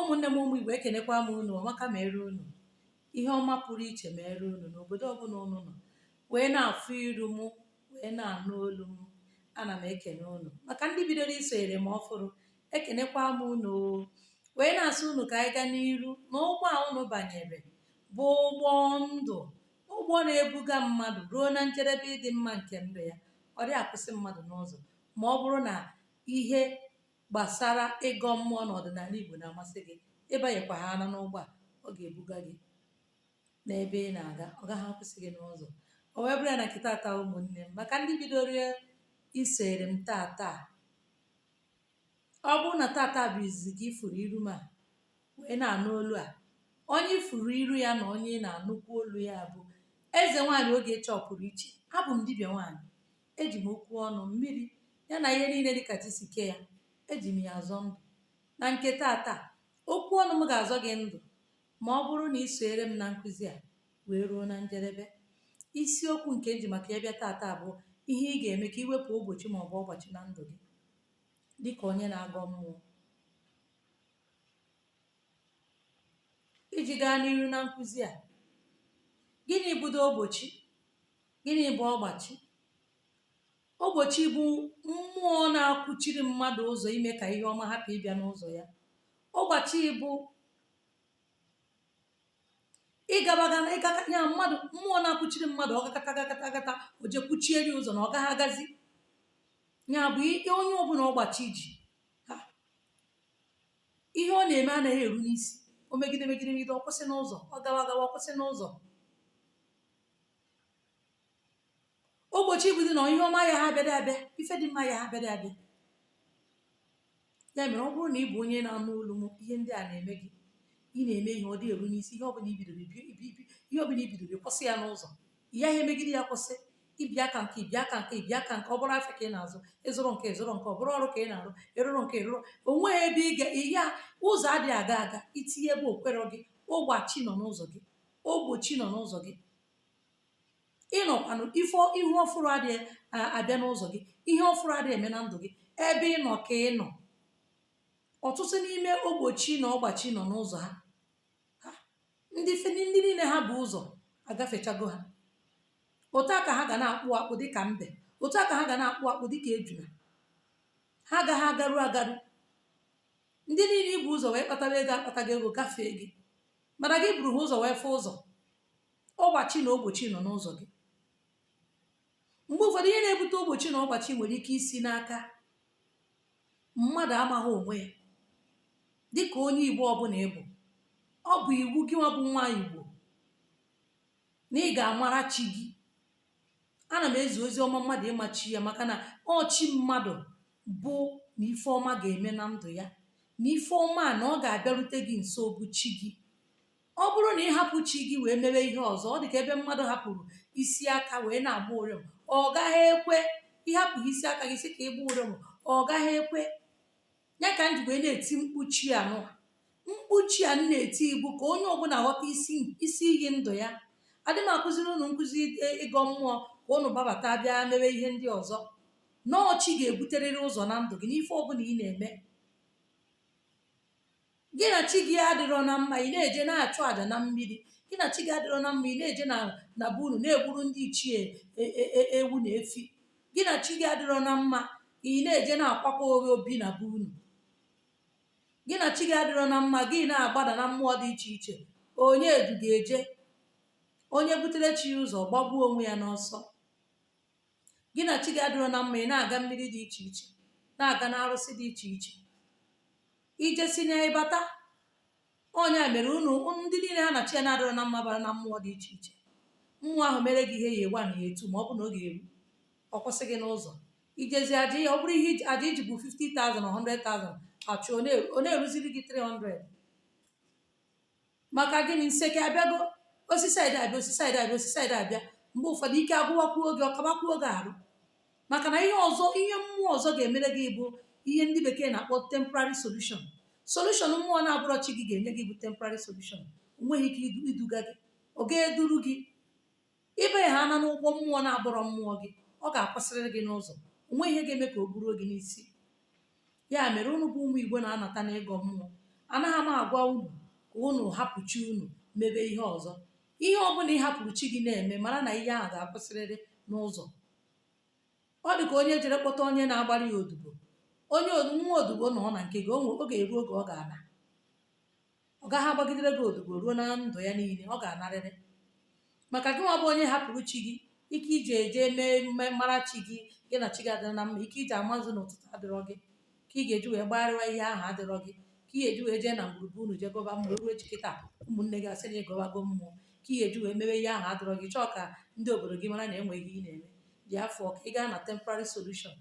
Ụmụnne m, ụmụ Igbo, ekenekwa m unu. Ọmaka mere unu, ihe ọma pụrụ iche mere unu n'obodo ọbụla unu nọ wee na-afụ iru m, wee na-anụ olu m. Ana m ekene unu. Maka ndị bidoro isonyere m ọfụrụ, ekenekwa m unu, wee na-asị unu ka anyị gaa n'iru na ụgbọ a unu banyere bụ ụgbọ ndụ, ụgbọ na-ebuga mmadụ ruo na njedebe ịdị mma nke ndụ ya. Ọ dịghị akwụsị mmadụ n'ụzọ. Ma ọ bụrụ na ihe gbasara ịgọ mmụọ na ọdịnala Igbo na-amasị gị, ịbanyekwa ha na n'ụgbọ a, ọ ga-ebuga gị n'ebe ị na-aga, ọ gaghị akwụsị gị n'ụzọ. O wee bụrụ ya na nke tata, ụmụnne m, maka ndị bidoro isonyere m tata, ọ bụrụ na tata bụ izizi gị ifuru iru m a wee na-anụ olu a, onye ifuru iru ya na onye ị na-anụkwu olu ya bụ Eze Nwaanyị Ogechi Ọpụrụ Iche. Abụ m dibịa nwaanyị. Eji m okwu ọnụ, mmiri ya na ihe niile dịka chi si kee ya, eji m ya azọ ndụ. Na nke tata, okwu ọnụ m ga-azọ gị ndụ ma ọ bụrụ na ị sonyere m na nkụzi a wee ruo na njedebe. Isiokwu nke m ji maka ya bịa tata bụ ihe ị ga-eme ka ị wepụ ogbochi ma ọ bụ ọgbachi na ndụ gị dịka onye na-agọ mmụọ. Iji gaa n'iru na nkụzi a, gịnị bụdo ogbochi? Gịnị bụ ọgbachi? Ogbochi bụ mmụọ na-akwụchiri mmadụ ụzọ ime ka ihe ọma hapụ ịbịa n'ụzọ ya. Ọgbachi bụ ịgabaga na ịgaka ya mmadụ, mmụọ na-akwụchiri mmadụ, ọ gakata gakata gakata, o je kwuchieri ụzọ na ọ gaghị agazi. Ya bụ ihe onye ọbụla ọgbachi ji ha, ihe ọ na-eme anaghị eru n'isi. O megide megide megide, ọ kwụsị n'ụzọ. Ọ gawa gawa, ọ kwụsị n'ụzọ. Ogbochi bụ dị na ihe ọma ya ha abịa abịa, ife dị mma ya ha abịa abịa. Ya mere, ọ bụrụ na ị bụ onye na-anụ olu m, ihe ndị a na-eme gị, ị na-eme ihe ọ dị eru n'isi, ihe ọbụla ibidoro, ihe ọbụla ibidoro, kwụsị ya n'ụzọ, ya ihe megide ya kwụsị. Ịbịa aka nke, ịbịa aka nke, ịbịa aka nke, ọ bụrụ afịa ka ị na-azụ, ịzụrụ nke, ịzụrụ nke, ọ bụrụ ọrụ ka ị na-arụ, ịrụrụ nke, ịrụrụ, onweghị ebe ị ga ya, ụzọ adịghị aga aga. Itinye ebe okwere gị, ogbachi nọ n'ụzọ gị, ogbochi nọ n'ụzọ gị. Ịnọkwanụ ife ihu ọfụrụ adịghị abịa n'ụzọ gị, ihe ọfụrụ adịghị eme na ndụ gị. Ebe ị nọ ka ị nọ. Ọtụtụ n'ime ogbochi na ọgbachi nọ n'ụzọ ha, ndị ndị niile ha bụ ụzọ agafechago ha. Otu a ka ha ga na-akpụ akpụ dịka mbe, otu a ka ha ga na-akpụ akpụ dịka ejuna. Ha agaghị agaru agaru. Ndị niile ibu ụzọ wee kpatara ego akpatago ego gafee gị, mana gị buru ha ụzọ wee fụ ụzọ. Ọgbachi na ogbochi nọ n'ụzọ gị. Mgbe ụfọdụ, ihe na-ebute ogbochi na ọgbachi nwere ike isi n'aka mmadụ amaghị onwe ya. Dịka onye Igbo ọbụla ịbụ, ọ bụ iwu gị nwa bụ nwa Igbo na ị ga-amara chi gị. Ana m ezi ozi ọma mmadụ ịma chi ya, maka na ọ chi mmadụ bụ na ife ọma ga-eme na ndụ ya, na ife ọma a na ọ ga-abịarute gị nso bụ chi gị. Ọ bụrụ na ị hapụ chi gị wee mewe ihe ọzọ, ọ dị ka ebe mmadụ hapụrụ isi aka wee na-agba ụrịọm. Ọ gaghị ekwe. Ịhapụ isi aka gị sị ka ị gba ụrịọm, ọ gaghị ekwe. Ya ka m ji wee na-eti mkpu chi anụ. Mkpu chi a m na-eti bụ ka onye ọbụla ghọta isi iyi ndụ ya. Adị m akụziri unu nkụzi ịgọ mmụọ ka unu gbabata bịa mewe ihe ndị ọzọ. Nọọ chi ga-ebuterịrị ụzọ na ndụ gị n'ife ọbụla ị na-eme. Gị na chi gị adịrọ na mma, ị na-eje na-achụ àjà na mmiri. Gị na chi gị adịrọ na mma, ị na-eje na be unu na-egburu ndị ichie ewu na efi. Gị na chi gị adịrọ na mma, ị na-eje na-akwakọ obi na be unu. Gị na chi gị adịrọ na mma, gị na-agbada na mmụọ dị iche iche. Onye edu ga-eje, onye butere chi ya ụzọ gbagbuo onwe ya n'ọsọ. Gị na chi gị adịrọ na mma, ị na-aga mmiri dị iche iche, na-aga n'arụsị dị iche iche, ijesi na ịbata. Onye a mere unu ndị niile ha na chi ya na-adịrọ na mma bara na mmụọ dị iche iche, mmụọ ahụ mere gị ihe ya ewa na ya etu, ma ọ bụ na ọ ga-eru, ọ kwụsị gị n'ụzọ. Ijezi aja ya, ọ bụrụ ihe aja iji bụ 50,000 or 100,000 achụ, ọ na-eruziri gị 300. Maka gịnị? Nseke abịago, osisi side abịa, osisi side abịa, osisi side abịa. Mgbe ụfọdụ, ike agwụwakwuo gị, ọkabakwuo gị arụ, maka na ihe ọzọ, ihe mmụọ ọzọ ga-emere gị bụ ihe ndị bekee na-akpọ temporary solution. Solution mmụọ na-abụrọ chi gị ga-enye gị bụ temporary solution. O nweghị ike iduga gị, ọ ga-eduru gị. Ịbanye ha na n'ụgbọ mmụọ na-abụrọ mmụọ gị, ọ ga-akwụsịrịrị gị n'ụzọ. O nweghị ihe ga-eme ka o buruo gị n'isi. Ya mere, unu bụ ụmụ Igbo na-anata n'ịgọ mmụọ, Anaghị m agwa unu ka unu hapụ chi unu mebe ihe ọzọ. Ihe ọbụla ị hapụrụ chi gị na-eme, mara na ihe ahụ ga-akwụsịrịrị n'ụzọ. Ọ dị ka onye jere kpọta onye na-agbara ya odibo. Onye nwa odibo nọ na nke gị, ọ ga-eru oge ọ ga-ana. Ọ gaghị agbagidere gị odibo ruo na ndụ ya niile, ọ ga-anarịrị. Maka gị nwa bụ onye hapụrụ chi gị, ike iji eje mee mara chi gị, gị na chi gị adịrọ na mma, ike iji ama nzu n'ụtụtụ adịrọ gị, ka ị ga-eji wee gbagharịwa ihe ahụ adịrọ gị, ka ị ga-eji wee jee na ngwurugwu unu jee gọba mmụọ, ruo echi kịta ụmụnne gị asị na ị gọbago mmụọ, ka ị ga-eji wee mewe ihe ahụ adịrọ gị, chọọ ka ndị obodo gị mara na enweghị ihe ị na-eme. Dị afọ ka ị gaa na temporary solution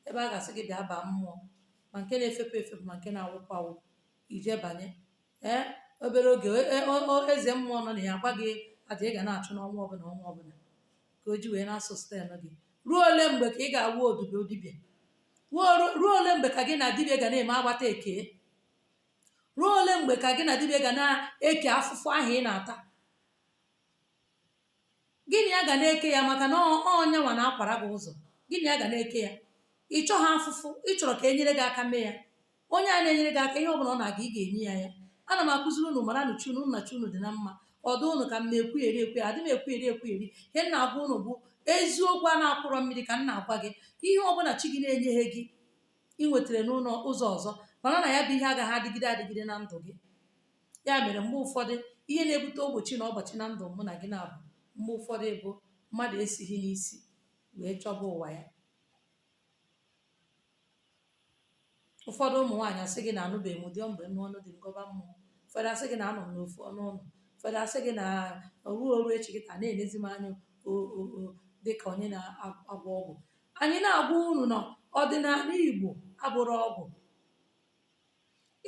ebe a ga-asị gị bịa baa mmụọ, ma nke na-efepụ efepụ ma nke na-awụpụ awụpụ, ije banye. Ee, obere oge eze mmụọ nọ na ya agwa gị aja ị ga na-achụ n'ọnwa ọbụla, ọnwa ọbụla, ka o ji wee na-asustain gị. Ruo ole mgbe ka ị ga-awụ odibo dibịa? Ruo ole mgbe ka gị na dibịa ga na-eme agbata eke? Ruo ole mgbe ka gị na dibịa ga na-eke afụfụ ahụ ị na-ata? Gịnị ya ga na-eke ya? Maka na ọnya nwa na-akwara gị ụzọ. Gịnị ya ga na-eke ya? Ị chọghị afụfụ, ị chọrọ ka e nyere gị aka mee ya. Onye a na-enyere gị aka, ihe ọbụla ọ na-aga, ị ga-enye ya ya. Ana m akụziri unu mara nụ chi unu, na chi unu dị na mma. Ọdụ unu ka m na-ekwu eri ekwu, adị m ekwu eri ekwu eri. Ihe m na-agwa unu bụ eziokwu a na-akwụrọ mmiri ka m na-agwa gị. Ihe ọbụla chi gị na-enyeghị gị, ị nwetara n'ụlọ ụzọ ọzọ, mana na ya bụ ihe agaghị adịgide adịgide na ndụ gị. Ya mere mgbe ụfọdụ ihe na-ebute ogbochi na ọgbachi na ndụ mụ na gị na-abụ, mgbe ụfọdụ bụ mmadụ esighị n'isi wee chọba ụwa ya. Ụfọdụ ụmụ nwaanyị asị gị na anụbeghị m di mgbe m ọnụ dị ngọba mmụọ. Ụfọdụ asị gị na anọ m n'ofu ọnụ ụlọ. Ụfọdụ asị gị na ruo oru echi kịta na-enezi m anya dịka onye na-agwọ ọgwụ. Anyị na-agwa unu na ọdịnala Igbo abụrụ ọgwụ,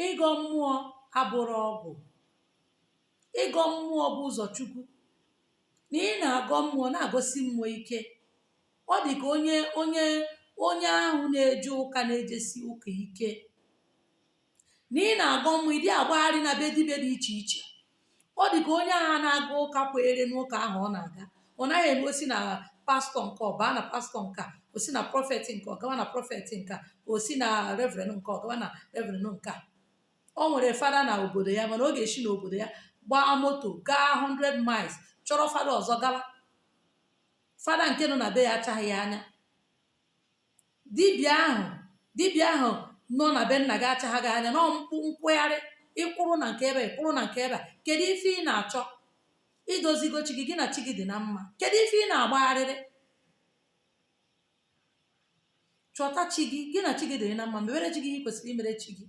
ịgọ mmụọ abụrụ ọgwụ. Ịgọ mmụọ bụ ụzọ Chukwu. Na ị na-agọ mmụọ na-agọsi mmụọ ike, ọ dị ka onye ahụ na-eje ụka, na-ejesi ụka ike. Na ị na-agọ mmụọ, ịdị agbagharị na be dibịa dị iche iche. Ọ dị ka onye agha na-aga ụka kweere n'ụka ahụ ọ na-aga. Ọ naghị eme osi na pastọ nke ọ baa na pastọ nke a, osi na prophet nke ọ gawa na prophet nke a, osi na reverend nke ọ gawa na reverend nke a. O nwere fada na obodo ya, mana ọ ga-esi n'obodo ya gbaa moto gaa 100 miles chọrọ fada ọzọ gawa. Fada nke nọ na be ya achaghị ya anya. Dibịa ahụ nọ na be nna gị achaghị gị anya. Nọ mkpu nkwegharị, ịkwụrụ na nke ebe, ịkwụrụ na nke ebe a. Kedu ife ị na-achọ? Idozigo chi gị, gị na chi gị dị na mma. Kedu ife ị na-agbagharịrị? Chọta chi gị, gị na chi gị dịrị na mma. Mewere chi gị ihe ị kwesịrị imere chi gị.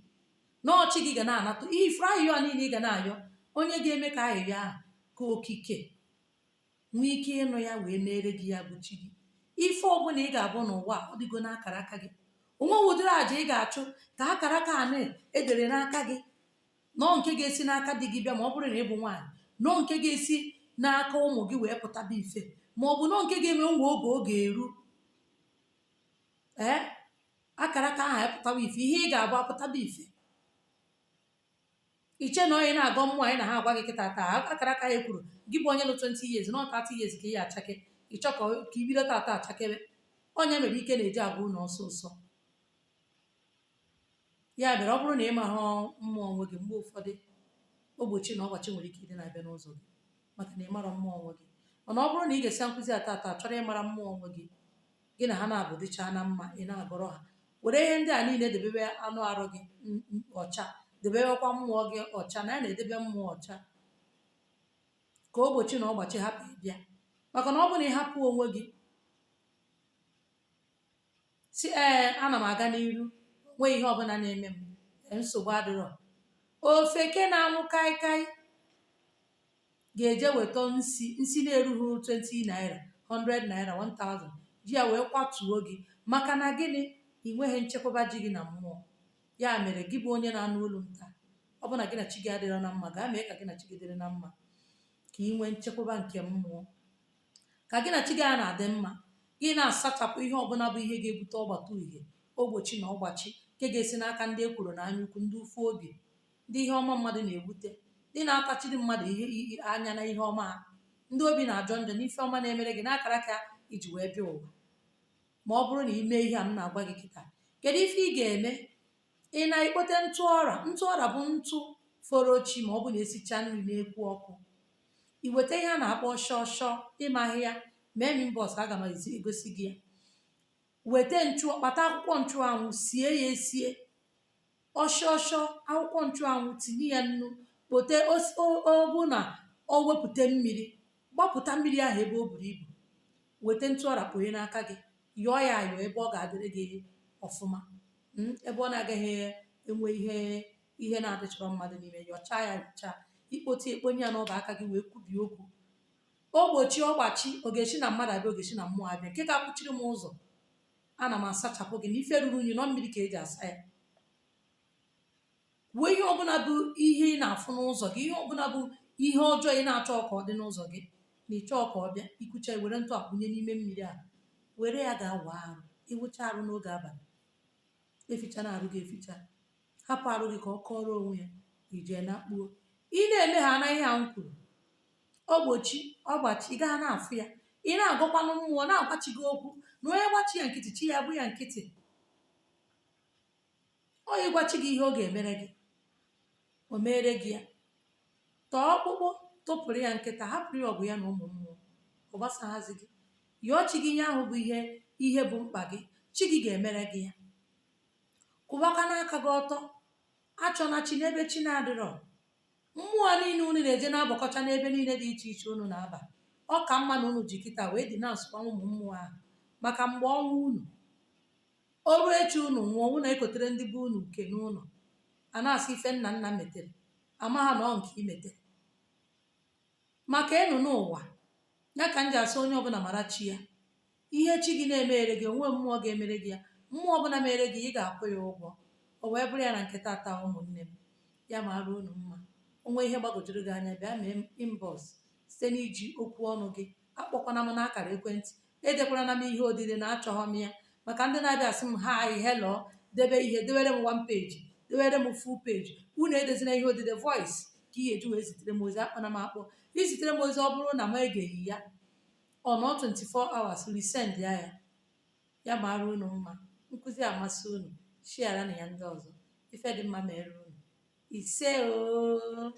Nọọ chi gị ga na-anatụ ihe ifuru ahịhịa a niile ị ga na-ayọ. Onye ga-eme ka ahịhịa ahụ ka okike nwee ike ịnụ ya wee mere gị ya bụ chi gị. Ife ọbụla ị ga-abụ n'ụwa, ọ dịgo n'akara aka gị. Onweghị ụdịrị àjà ị ga-achụ ka akara aka a na-edere n'aka gị, nọọ nke ga-esi n'aka di gị bịa, ma ọ bụrụ na ị bụ nwaanyị, nọọ nke ga-esi n'aka ụmụ gị wee pụtaba ife, ma ọ bụ nọọ nke ga-eme nwe oge ọ ga-eru, ee, akara aka ahụ apụtawa ife, ihe ị ga-abụ apụtaba ife. Iche na onye na-agọ mmụọ anyị na ha agwa gị kịta taa, akara aka ya kwuru gị bụ onye nọ 20 years, nọ 30 years ka ị ya achake. Ịchọ ka ibido tata achakebe. Onye mere ike na-eji agwa unu ọsọ ọsọ. Ya mere ọ bụrụ na ị maghị mmụọ onwe gị, mgbe ụfọdụ ogbochi na ọgbachi nwere ike ịdị na-abịa n'ụzọ gị, maka na ị mara mmụọ onwe gị. Mana ọ bụrụ na ị ga-esi nkụzi a tata chọrọ ịmara mmụọ onwe gị, gị na ha na-abụ dịchaa na mma, ị na-agọrọ ha, were ihe ndị a niile debebe anụ arụ gị ọcha, debewekwa mmụọ gị ọcha, na ya na-edebe mmụọ ọcha ka ogbochi na ọgbachi hapụ ịbịa. Maka na ọ bụrụ na ị hapụ onwe gị si, ee, ana m aga n'iru, nwee ihe ọbụla na-eme m, nsogbu adịrọ, ofeke na-anwụ kaikai ga-eje weta nsi, nsi na-erughị 20 naira, 100 naira, 1000, ji ya wee kwatuo gị. Maka na gịnị? Ị nweghị nchekwaba ji gị na mmụọ. Ya mere gị bụ onye na-anụ olu m taa, ọ bụ na gị na chi gị adịrọ na mma, gaa mee ka gị na chi gị dịrị na mma, ka ị nwee nchekwaba nke mmụọ, ka gị na chi gị a na-adị mma. Gị na-asachapụ ihe ọbụla bụ ihe ga-ebute ọgbata uhie, ogbochi na ọgbachi, nke ga-esi n'aka ndị ekworo na anya ukwu, ndị ụfụ obi, ndị ihe ọma mmadụ na-ewute, ndị na-atachiri mmadụ ihe anya na ihe ọma ha, ndị obi na-ajọ njọ n'ife ọma na-emere gị n'akara aka iji wee bịa ụwa. Ma ọ bụrụ na ị mee ihe a m na-agwa gị kịta, kedu ife ị ga-eme? Ị na-ekpote ntụ ọra. Ntụ ọra bụ ntụ Foro chi ma ọ bụ na esicha nri na-ekwu ọkụ, i weta ihe a na-akpọ ọshọshọ. Ịmaghị ya, mee m inbox, aga m egosi gị ya. Weta nchụ, kpata akwụkwọ nchụanwụ, sie ya esie, ọshọshọ akwụkwọ nchụanwụ, tinye ya nnu, kpote. Ọ bụ na o wepụta mmiri, gbapụta mmiri ahụ ebe o buru ibu. Weta ntụ ọra kponye n'aka gị, yọọ ya ayọ ebe ọ ga-adịrị gị ọfụma, ebe ọ na-agaghị enwe ihe na-adịchọrọ mmadụ n'ime. Yọchaa ya, yọchaa, ikpote, ekponye ya n'ọba aka gị, wee kwubie okwu. Ogbochi ọgbachi, ọ ga-esi na mmadụ abịa, ọ ga-esi na mmụọ abịa, nke ga-akwụchiri m ụzọ, ana m asachapụ gị na ife ruru unyi nọ mmiri ka eji asa ya. Kwuo ihe ọbụla bụ ihe ị na-afụ n'ụzọ gị, ihe ọbụla bụ ihe ọjọọ ị na-achọ ka ọ dị n'ụzọ gị na ịchọọ ka ọ bịa. Ikwucha, were ntụ akwụnye n'ime mmiri a, were ya ga-awa arụ. Ịwụcha arụ n'oge abalị, eficha na arụ gị, eficha, hapụ arụ gị ka ọ kọrọ onwe ya. Ijee na kpuo, ị na-eme ha na ihe a m kwuru, ogbochi ọgbachi ị gaghị na-afụ ya. Ị na-agọkwanụ mmụọ na-agwachi gị okwu na onye gbachi ya nkịtị, chi ya bụ ya nkịtị. Ọ ịgwachi gị ihe ọ ga-emere gị, o mere gị ya. Tọọ ọkpụkpụ, tụpụrụ ya nkịta, hapụrụ ya ọgụ ya na ụmụ mmụọ. Ọ gbasaghazi gị. Yọọ chi gị ihe ahụ bụ ihe bụ mkpa gị, chi gị ga-emere gị ya. Kwụbaka n'aka gị ọtọ, achọna chi n'ebe chi na-adịrọ. Mmụọ niile unu na-eje na-abọkọcha n'ebe niile dị iche iche unu na-aba, ọ ka mma na unu ji kịta wee dị na-asụkwa ụmụ mmụọ ahụ, maka mgbe ọnwụ unu o ruo echi, unu nwụọ, unu ekotere ndị be unu nke n'ụlọ a na-asị ife nna nna metere, ama ha na ọ nke imetere maka enu n'ụwa ya. Ka m ji asị onye ọbụla mara chi ya. Ihe chi gị na-emere gị, onwe mmụọ ga-emere gị ya. Mmụọ ọbụla mere gị, ị ga-akwụ ya ụgwọ. O wee bụrụ ya na nkịta taa, ụmụnne m, ya mara unu mma. Onwe ihe gbagwojuru gị anya, bịa mee inbox site n'iji okwu ọnụ gị. Akpọkwana m n'akara ekwentị, edekwara na m ihe odide na achọghọ m ya, maka ndị na-abịa asị m, "Hi, hello," debe ihe, dewere m one page, dewere m full page. Unu edezina ihe odide, voice ka ị ga-eji wee zitere m ozi. Akpana m akpọ. Izitere m ozi, ọ bụrụ na m egeghị ya, ọ nọ 24 hours, resend ya. Ya mara unu mma. Nkụzi amasị unu, share na ya ndị ọzọ. Ife dị mma mere unu. Ise ooo.